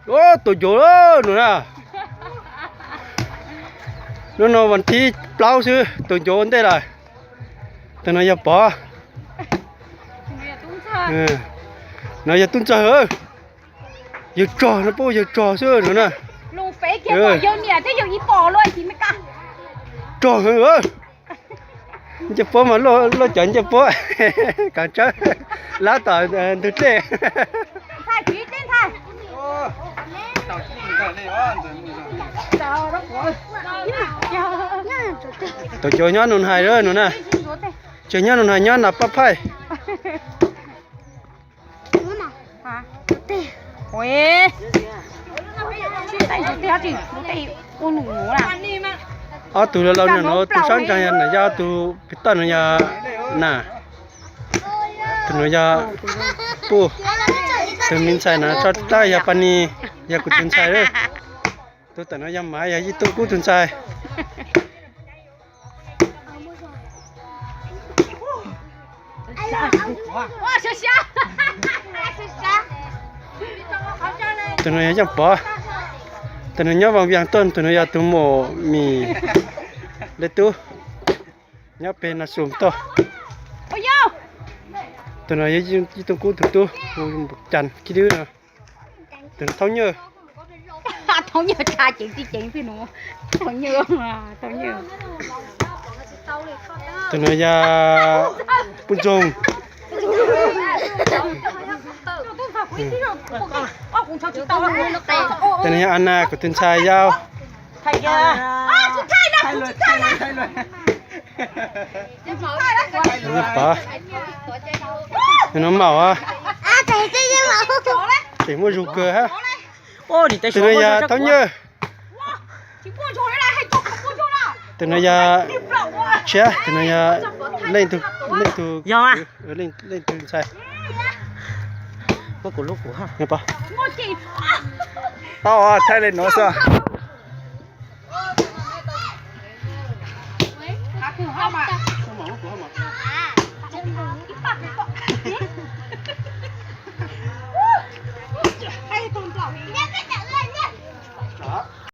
Tus ncov no na, hnub no vas thib plaub xwb tus ncov ua ntej lawm. Tus no yog Pov, no yog Tub Ntxawg. Yawg tsog no, puab yawg tsog xwb no na. Tsog heev. Ncej puab mas luaj cov ncej puab, kav tsawb lab tom ntug dlej. Tus ncov nyob Nus Hais no na, tsis nyob Nus Hais, nyob Nas Paj Phaij. Ob tug laus laus no, tus sab ntsa yog Nas Yaj, tus pem toj no yog Nas, tus no yog Puj, tus me ntxhais no tso tab yog Paj Nis, yog kuv tus ntxhais lawm. Tus ntawm no yog Mav, yog Yij Tooj Kub tus ntxhais. Tus no yog Yeej Pov, tus no nyob Vaj Vias tuaj, tus no yog tus muam Mim Lej Tub, nyob pem Nas Xum tuaj. Tus no yog Yij Tooj Kub tus tub, Cas Kib Dwb no. Tus no Thaub Nyaj. Tus no yog Puj Ntsoog. Tus no yog As Nas, kuv tus ntxhais yau. Pov, no maum, tseem muaj zug kawg hab. Tus no yog Thaub Nyaj. Tus no yog Tshiab, tus no yog Leej tug, Leej tug ntxhais. Thaij li no xwb.